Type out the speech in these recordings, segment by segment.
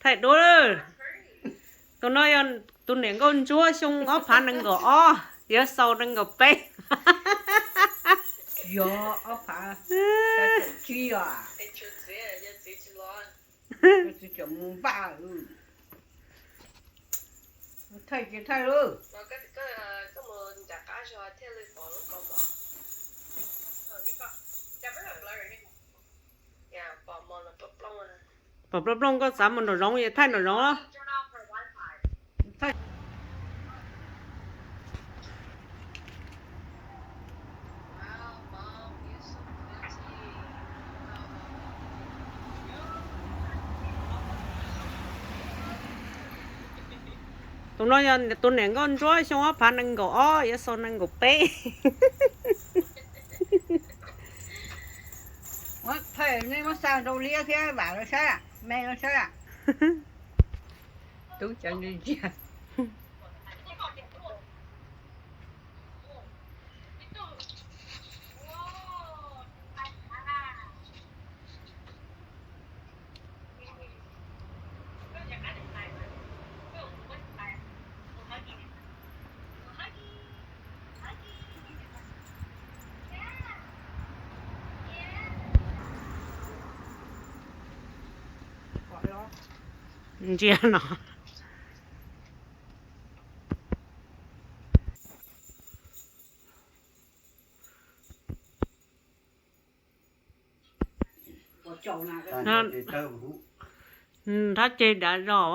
Thaij duab. Tus no yog tus niam nkauj ntsuab xyoo ob phav nees nkaum ob, yuav xaus nees nkaum peb. Yog ob phav tsib os. Txiv tseem mus npaj. Thaij ces thaij lauj. Pom plooj plooj koj xav mus nraum zoov es thaij nraum zoov. Tus no yog tus niam nkauj ntsuab xyoo ob phav nees nkaum ob yuav xaus nees nkaum peb. Muab thaij, nej muab xa rau liab thiab vam los saib, me los saib. Tub cov ntsia ntsia. Ntsia no. Nrab ceg dav zog.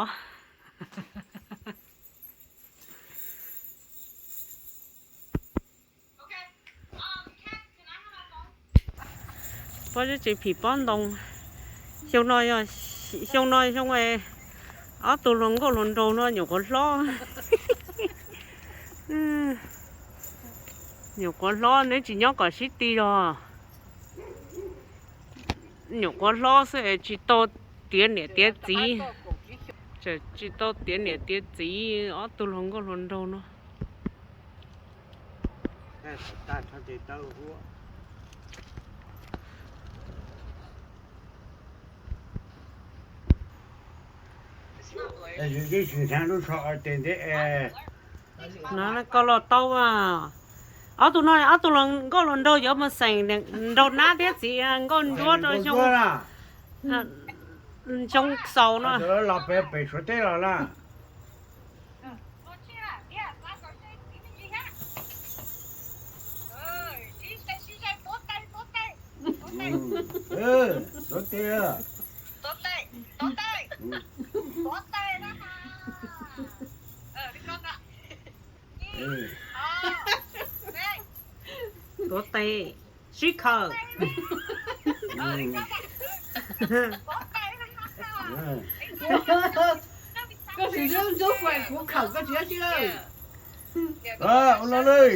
Pob zeb tsev phim pob ntoo. Xyoo no, xyoo no xyoo ob tug hluas nkauj hluas nraug no nyuam qhuav hlob. Nyuam qhuav hlob neb tsis nyob kom sib ti los. Nyuam qhuav hlob xwb es tsis tau tiav niam tiav txiv. Tsis tau tiav niam tiav txiv ob tug hluas nkauj hluas nraug no. Koj los tau. Ob tug no ob tug hluas nkauj hluas nraug yuav mus xeem nraug nab thiab txiv nkauj ntsuab rau xyoo xaus no. Los pem pem Suav teb los na. Suav teb. Tuav tes, sib khaws. Koj tsis ntxub kuv khawm koj tsis sib lawm. Ua no li.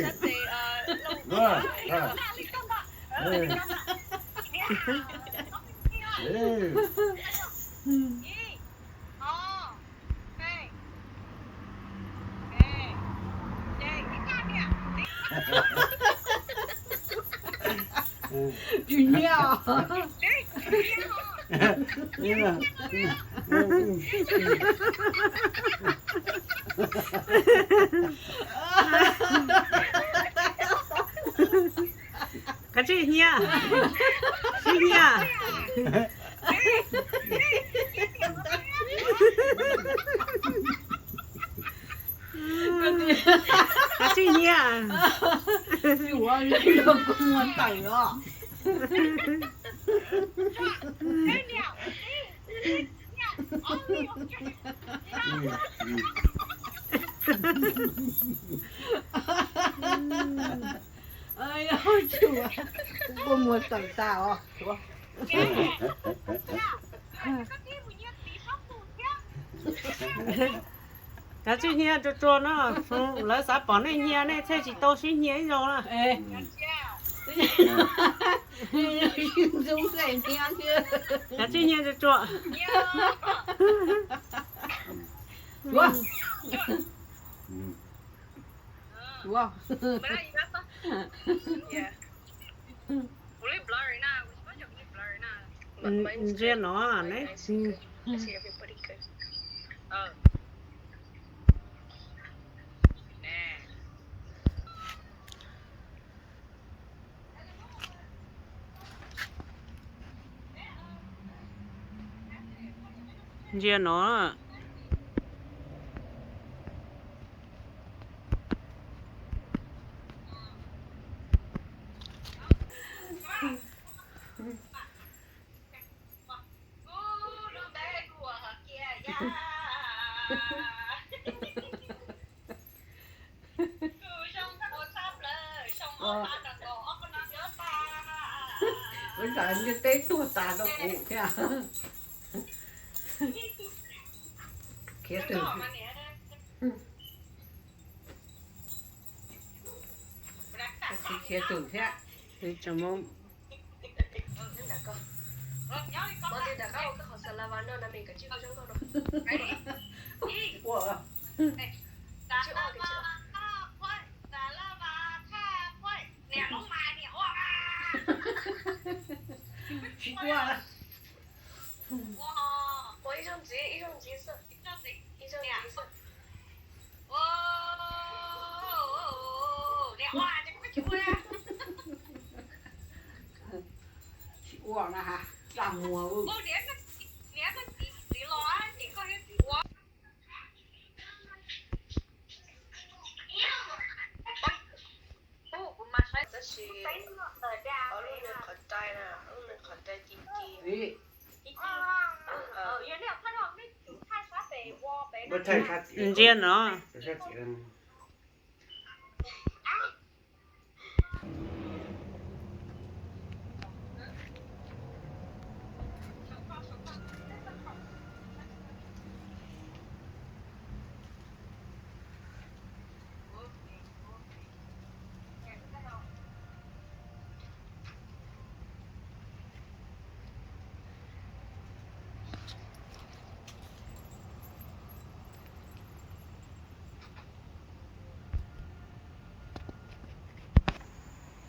Tsis nyiam. Kav tsij nyiam, sib nyiam. Kav tsij nyiam. Kuv muag tawm os. Kuv muag tawm tas os. Kav tsij hnia tsuag tsuag no, lawv xav pom nej hnia nej thiaj tsis tau sib hnia ib zaug na. Kav tsij hnia tsuag tsuag. Ntsia no ne. Ntsia no. Ua ntawd ntiaj teb tuag tas rau kuv thiab. Khiav twg, khiav twg thiab. Ua, tsis ua. Tsis ua na ha, daj muag. Tab sis lub nws qhov rai na, lub nws qhov rai ci ci. Ntsia no.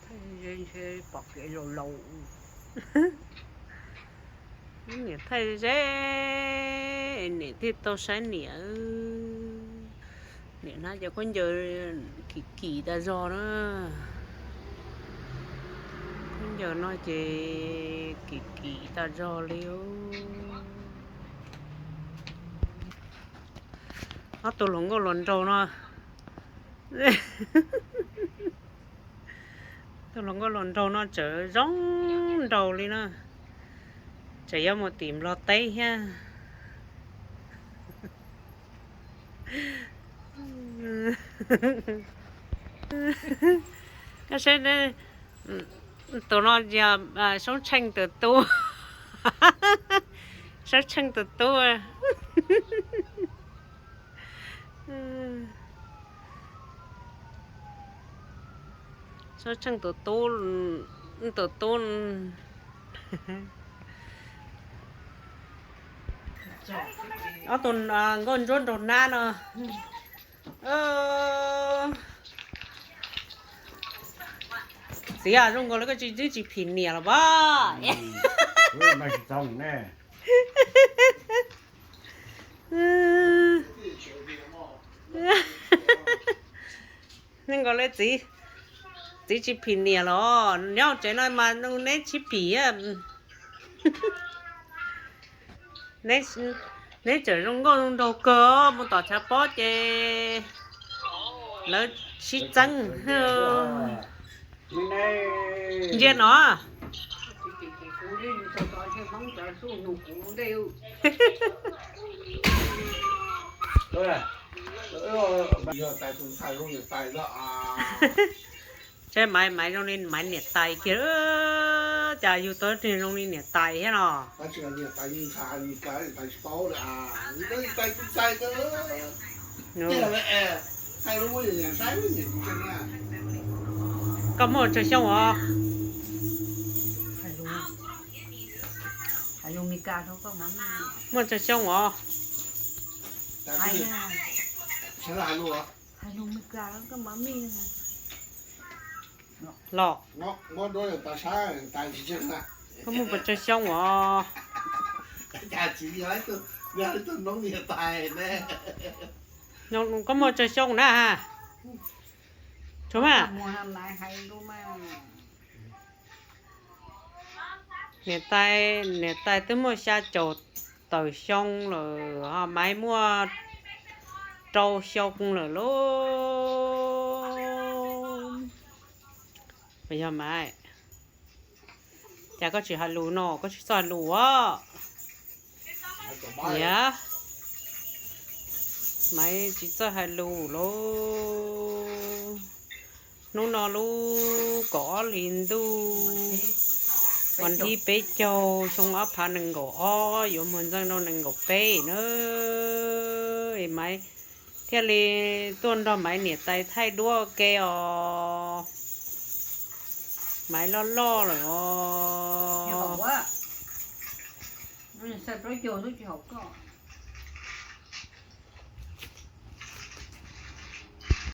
Thaij ze ntshe pom kev laus laus. Niam thaij ze, niam thiaj tau saib niam. Niam hnav cov khaub ncaws kim kim tas zog na. Khaub ncaws no ces kim kim tas zog li. Ob tug hluas nkauj hluas nraug no, tus hluas nkauj hluas nraug no tseem zoo nraug li na, tseem yuav mus tim Nplog teb thiab. Koj saib, tus no yog Soob Tsheej tus tub. Soob Tsheej tus tub. Soob Tsheej tus tub, tus tub. Ob tug nkauj ntsuab nraug nab no. Txiv, zoo nkaus li koj twb tsis phim niam los pab. Zoo nkaus li txiv, txiv tsis phim niam los nyob tsev no mas neb tsis phim. Neb tseem zoo nkauj zoo nraug kawg, mus tom tshav pob ces lawv sib txeeb. Ntsia no. Saib Maiv, Maiv zoo li Maiv niam tais kiag, cas yug tau zoo li niam tais thiab no. Koj muaj tsawg xyoo os? Muaj tsawg xyoo os? Los, koj muaj puas tsawg xyoo os? Koj muaj tsawg xyoo na? Tsuas mas, niam tais, niam tais twb muaj xya caum tawm xyoo lawm, ho Maiv muaj rau xyoo lawm lauj. Yog Maiv, cas koj tsis hais lus no, koj tsis txawj hais lus os? Niam, Maiv tsis txawj hais lus lauj. Hnub no lub kaum ob hlis ntuj, vas thib peb caug xyoo ob phav nees nkaum ob, yuav muag ntxeej rau nees nkaum peb na. Es Maiv thiaj li tuaj nrog Maiv niam tais thaij duab ke os. Maiv loj loj lawm os.